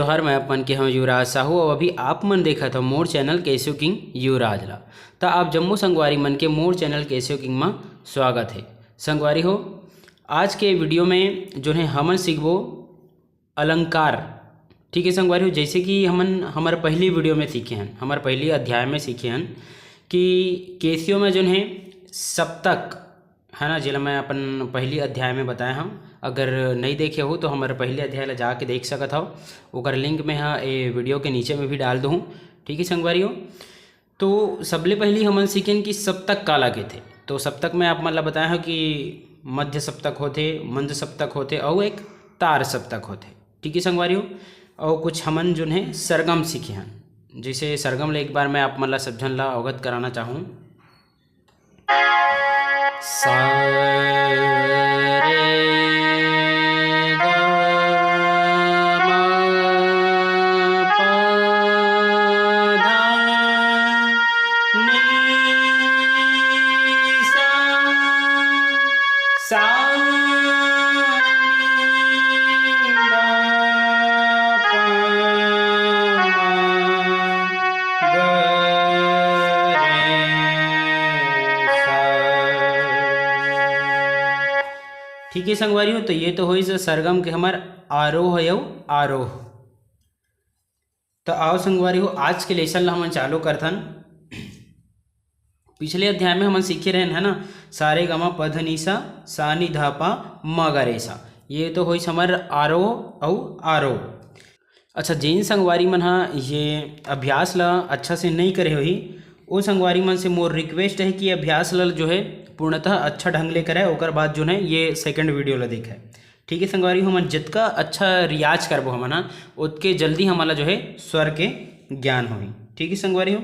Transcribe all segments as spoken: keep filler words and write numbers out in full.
हर मैं अपन के हूँ युवराज साहू, और अभी आप मन देखत हो मोर चैनल केशव किंग युवराज ला। त आप जम्मो संगवारी मन के मोर चैनल केशव किंग मा स्वागत है। संगवारी हो, आज के वीडियो में जो है हमन सीखबो अलंकार। ठीक है संगवारी हो, जैसे कि हमन हमर पहली वीडियो में सीखे हन, हमर पहली अध्याय में सीखे हन कि केसियो में जो है सप्तक है ना, जेला मैं अपन पहली अध्याय में बताए हूँ। अगर नहीं देखे हो तो हमर पहली अध्याय ला जाके देख सकत हो, ओकर लिंक मैं हा ए वीडियो के नीचे में भी डाल दूँ। ठीक है संगवारी हो, तो सबले पहली हमन सीखेन कि सप्तक काला कथे। तो सप्तक में आप मन ला बताए हूँ कि मध्य सप्तक होथे, मंद सप्तक होथे, अउ एक तार सप्तक होथे। ठीक है संगवारी हो, अउ कुछ हमन जो है सरगम सीखे हन। जैसे सरगम ले एक बार मैं आप मन ला सब झन ला अवगत कराना चाहूँ। सा रे ग म प ध नि सा। सा नी ध प म ग रे सा। ठीक है संगवारी हो, तो ये तो होइस सरगम के हमर आरोह अउ आरोह। तो आओ संगवारी हो, आज के लेसन ला हमन चालू करथन। पिछले अध्याय में हमन सीखे रहेन है ना, सा रे ग म प ध नि सा, सा नि ध प म ग रे सा। ये तो होइस हमर आरोह अउ आरोह। अच्छा, जेन संगवारी मन हा ये अभ्यास ला अच्छा से नहीं करे होही, ओ संगवारी मन से मोर रिक्वेस्ट है कि अभ्यास ला जो है पूर्णतः अच्छा ढंग ले करे, ओकर बाद जो है ये सेकंड वीडियो ला देखे। ठीक है संगवारी हो, हमन जितका अच्छा रियाज करबो हमन हा, ओतके जल्दी हमन ला जो है स्वर के ज्ञान होही। ठीक है संगवारी हो।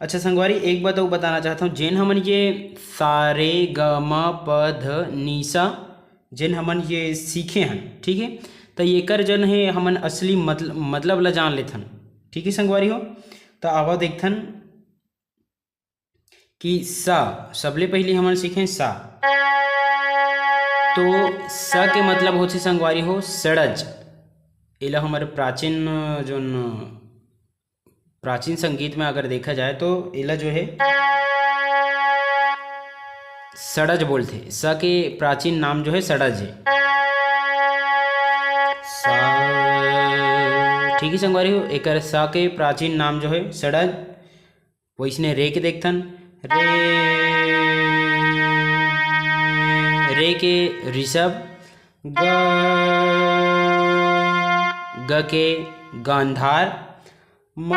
अच्छा संगवारी, एक बात अउ बताना चाहता हूँ, जेन हमन ये सा रे ग म प ध नि सा, जेन हमन ये सीखे हन, ठीक है, त येकर जन है हमन असली मतल-, मतलब ला जान लेथन। ठीक है संगवारी हो, त आवा देखथन कि सा, सबले पहली हमन सीखें सा। तो सा के मतलब होथे संगवारी हो सड़ज। एला हमर प्राचीन, जोन प्राचीन संगीत में अगर देखा जाए तो एला जो है सड़ज बोलथे। सा के प्राचीन नाम जो है सड़ज है। सा, ठीक है संगवारी हो, एकर सा के प्राचीन नाम जो है सड़ज। वैसने रे के देखथन, रे, रे के ऋषभ, ग, ग के गांधार, म,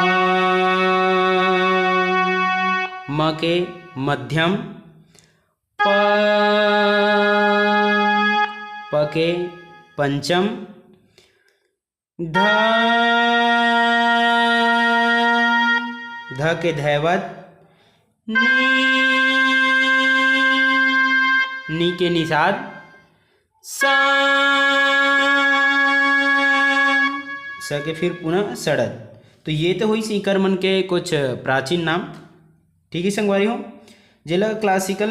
म के मध्यम, प, प के पंचम, ध, ध के धैवत, नी, नी के निषाद, सा, सा के फिर पुनः सड़द। तो ये तो होइस इकर मन के कुछ प्राचीन नाम। ठीक है संगवारी हो, जेला क्लासिकल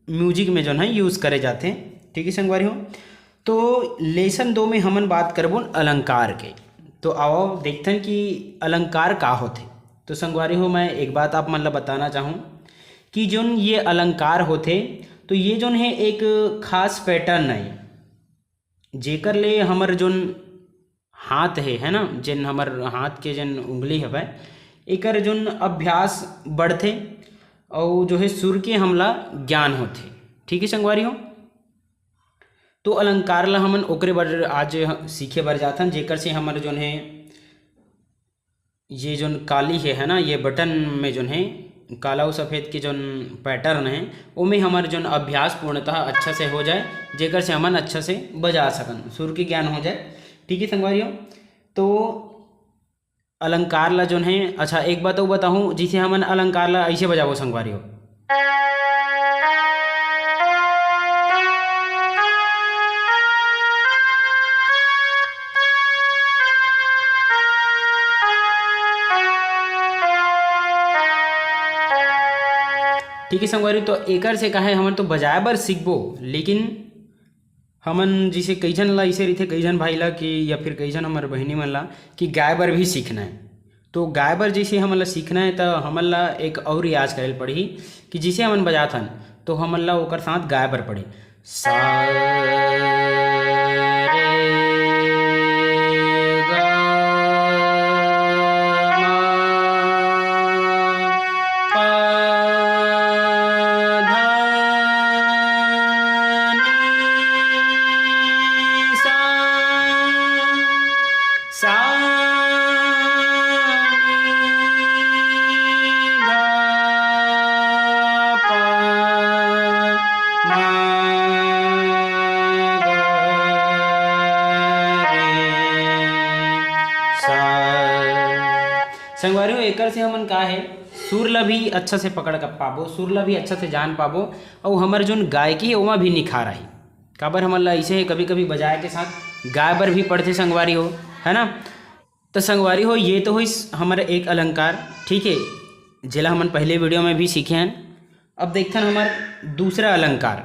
म्यूजिक में जो है यूज़ करे जाथे। ठीक है संगवारी हो, तो लेसन दो में हमन बात करबो अलंकार के। तो आओ देखथन कि अलंकार का होथे। तो संगवारी हो, मैं एक बात आप मन ला बताना चाहूँ कि जोन ये अलंकार होथे, तो ये जोन है एक खास पैटर्न है, जेकर ले हमर जोन हाथ हे, है ना, जेन हमर हाथ के जेन उंगली हवय, एकर जोन अभ्यास बढ़थे अउ जो है सुर के हमला ज्ञान होथे। ठीक है संगवारी हो, तो अलंकार ला हमन ओकरे बर आज ह-, सीखे बर जाथन, जेकर से हमर जोन है ये जोन काली है, है ना, ये बटन में जोन है काला अउ सफ़ेद के जोन पैटर्न है, ओमे हमर जोन अभ्यास पूर्णतः अच्छा से हो जाए, जेकर से हमन अच्छा से बजा सकन, सुर के ज्ञान हो जाए। ठीक है संगवारी हो, तो अलंकार ला जोन है, अच्छा एक बात अउ बताहूँ, जिसे हमन अलंकार ला ऐसे बजाबो संगवारी हो। ठीक है संगवारी, तो एकर से का है, हमन तो बजाए बर सीखबो, लेकिन हमन जैसे कई झन ला ऐसे रहिथे, कई झन भाई ला कि या फिर कई झन हमर बहिनी मन ला कि गाय बर भी सीखना है। तो गाय बर जैसे हमन ला सीखना है, तो हमन ला एक और रियाज करे ल पड़ही कि जैसे हमन बजात हन, तो हमन ला ओकर साथ गाय बर पड़ही। सा रे गा मा पा धा नी सा। सा नी धा पा मा गा रे सा। संगवारी हो, एकर से हमन का है, सुर ला भी अच्छा से पकड़ कर पाबो, सुर ला भी अच्छा से जान पाबो, अउ हमर जोन गायकी है, ओमा भी निखार आही। काबर हमन ला ऐसे है, कभी-कभी बजाए के साथ गाय बर भी पड़थे संगवारी हो, है ना? तो संगवारी हो, ये तो होइस हमर एक अलंकार, ठीक है, जेला हमन पहले वीडियो में भी सीखे हन। अब देखथन हमर दूसरा अलंकार।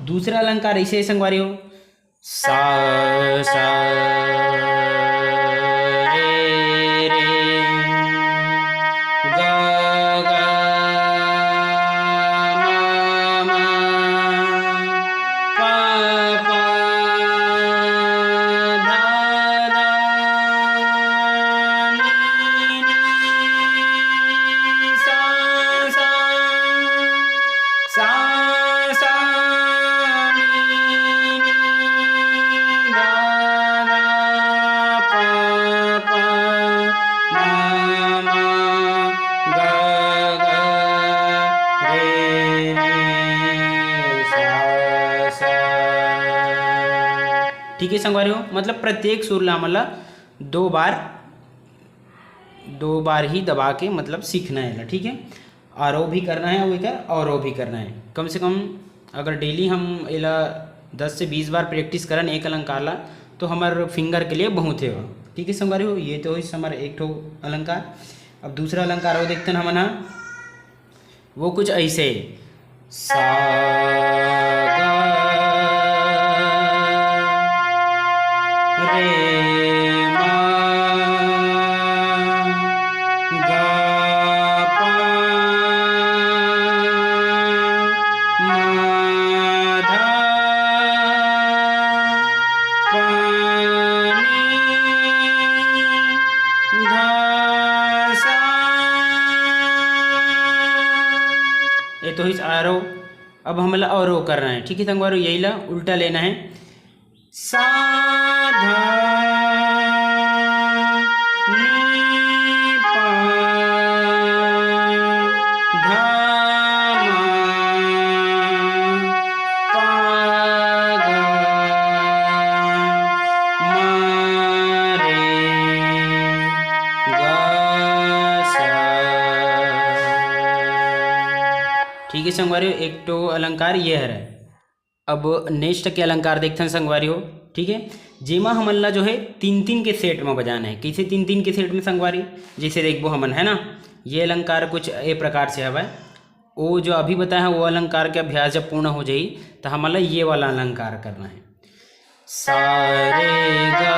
दूसरा अलंकार ऐसे है संगवारी हो, सा, सा, रे, रे, गा, गा, मा, मा, पा, पा, धा, धा, नी, नी, सा, सा, सा, सा, नी, नी, धा, धा, पा, पा, मा, मा, गा, गा, रे, रे, सा, सा। ठीक है संगवारी हो, मतलब प्रत्येक सुर ला हमन ला दो बार, दो बार ही दबा के मतलब सीखना है एला, ठीक है। आरोह भी करना है, वो एकर अवरोह भी करना है। कम से कम अगर डेली हम एला दस से बीस बार प्रैक्टिस करन एक अलंकार ला, तो हमर फिंगर के लिए बहुत है वो। ठीक है संगवारी हो, ये तो होइस हमर एक ठो अलंकार। अब दूसरा अलंकार वो देखथन हमन हा, वो कुछ ऐसे, सा, गा, रे, मा, गा, पा, मा, धा, पा, नी, धा, सा। ये तो होइस आरोह। अब हमला अवरोह करना है, ठीक है संगवारी हो, यही ला उल्टा लेना है। सा, धा, नी, पा, धा, मा, पा, गा, मा, रे, गा, सा। ठीक है संगवारी हो, एक ठो अलंकार ये हरे। अब नेक्स्ट के अलंकार देखथन संगवारी हो, ठीक है, जेमा हमन ला जो है तीन तीन के सेट में बजाना है। कैसे तीन तीन के सेट में संगवारी? जैसे देखबो हमन, है ना, ये अलंकार कुछ ए प्रकार से हवय। वो जो अभी बताया है, वो अलंकार के अभ्यास जब पूर्ण हो जाई, तो हमन ला ये वाला अलंकार करना है। सा रे गा।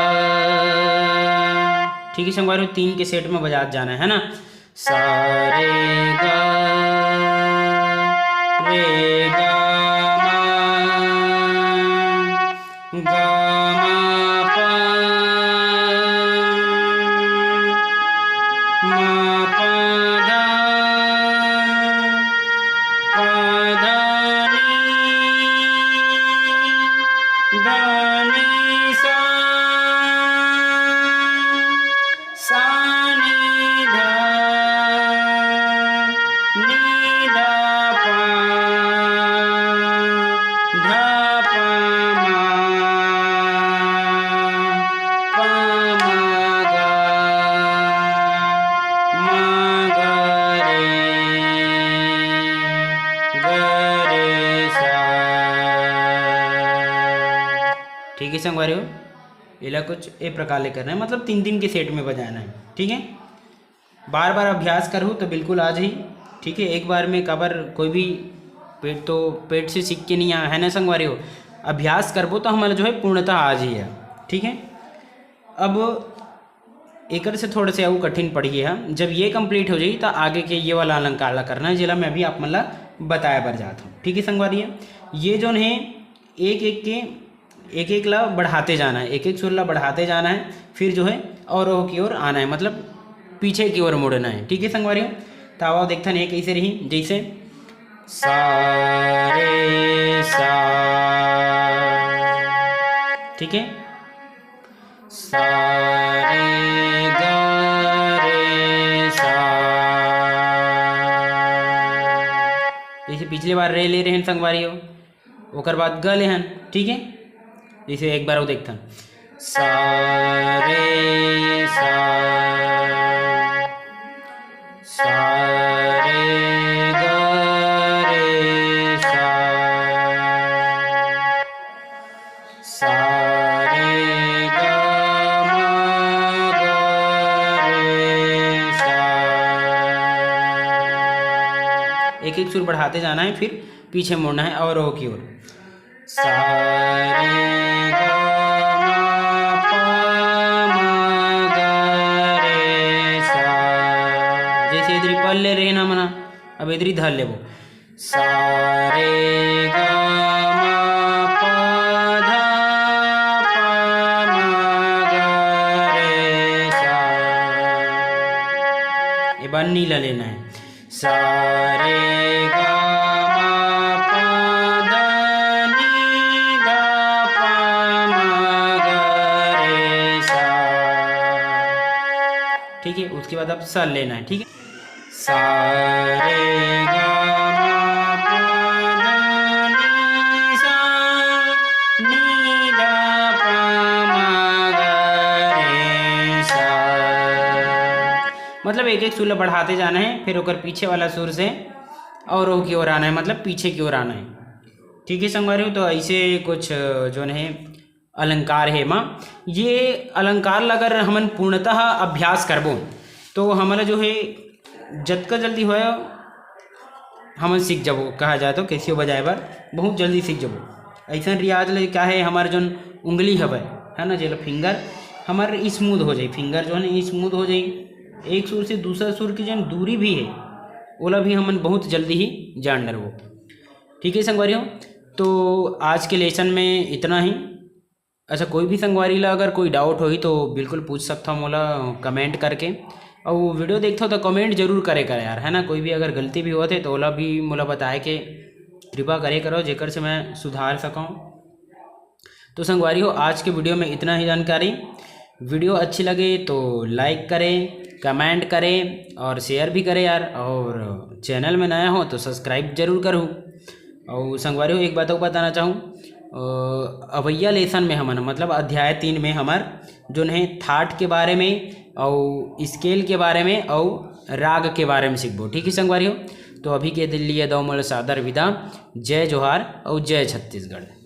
ठीक है संगवारी हो, तीन के सेट में बजात जाना है, है ना। सा रे गा, रे गा मा, गा मा पा, मा पा धा, पा धा नी, धा नी सा, सा नी धा, नी धा पा, धा पा मा, पा मा गा, मा गा रे, गा रे सा। ठीक है संगवारी हो, एला कुछ ए प्रकार ले करना है, मतलब तीन तीन के सेट में बजाना है। ठीक है, बार बार अभ्यास करहू तो बिल्कुल आ जाही। ठीक है, एक बार में काबर कोई भी पेट तो पेट से सीख के नहीं आया है ना संगवारी हो। अभ्यास करबो तो हमला जो है पूर्णता आ जाही। ठीक है, अब एकर से थोड़े से अउ कठिन पड़ही है। जब ये कंप्लीट हो जाही तो आगे के ये वाला अलंकार ला करना है, जेला मैं अभी आप मन ला बताए बर जात हूँ। ठीक है संगवारी, ये जोन है एक एक के एक एक ला बढ़ाते जाना है, एक एक सुर ला बढ़ाते जाना है, फिर जो है और ओह की ओर आना है, मतलब पीछे की ओर मुड़ना है। ठीक है संगवारी, तो आओ देखथन ये कैसे रही, जैसे सा रे सा। ठीक है, सा रे गा रे सा। जैसे पिछले बार रे ले रहे हैं संगवारी हो, ओकर बाद ग ले हन। ठीक है, जैसे एक बार वो देखथन, सा रे सा, सा रे गा रे सा, सा रे गा मा गा रे सा। एक एक सुर बढ़ाते जाना है, फिर पीछे मुड़ना है और ओ की ओर। सा रे गा मा पा मा गा रे सा। जैसे इधर ही पल ले रहे ना मना, अब इधर ही धर लेबो। सा रे गा मा पा धा पा मा गा रे सा। ये बार नी ला लेना है। सा रे गा मा पा धा नी धा पा मा गा रे सा। ठीक है, उसके बाद अब सा लेना है। ठीक है, सा रे गा मा पा धा नी सा, नी धा पा मा गा रे सा। मतलब एक एक सुर ला बढ़ाते जाना है, फिर ओकर पीछे वाला सुर से और ओ की ओर आना है, मतलब पीछे की ओर आना है। ठीक है संगवारी हो, तो ऐसे कुछ जोन है अलंकार है माँ। ये अलंकार ला अगर हमन पूर्णतः अभ्यास करबो तो हमला जो है जतका जल्दी होय हमन सीख जाबो, कहा जाए तो कैसियो बजाए बर बहुत जल्दी सीख जाबो। ऐसा रियाज ले क्या है, हमार जोन उंगली हवय है ना, जेला फिंगर हमार स्मूथ हो जाए, फिंगर जो है ना स्मूथ हो जाए। एक सुर से दूसरा सुर की जो दूरी भी है ओला भी हमन बहुत जल्दी ही जान डरबो। ठीक है संगवारी हो, तो आज के लेसन में इतना ही। अच्छा, कोई भी संगवारी ला अगर कोई डाउट होही तो बिल्कुल पूछ सकथव मोला कमेंट करके। अउ वीडियो देखथव तो कमेंट जरूर करे कर यार, है ना। कोई भी अगर गलती भी होत हे तो ओला भी मोला बताए के कृपा करे करो, जेकर से मैं सुधार सकूँ। तो संगवारी हो, आज के वीडियो में इतना ही जानकारी। वीडियो अच्छी लगे तो लाइक करें, कमेंट करें और शेयर भी करें यार। और चैनल में नया हो तो सब्सक्राइब जरूर करूँ। और संगवारी हो, एक बात और बताना चाहूँ, अ, अवैया लेसन में हमन, मतलब अध्याय तीन में हमर जोन है थाट के बारे में और स्केल के बारे में और राग के बारे में सीखबो। ठीक है संगवारी हो, तो अभी के लिए दो मोला सादर विदा। जय जोहार और जय छत्तीसगढ़।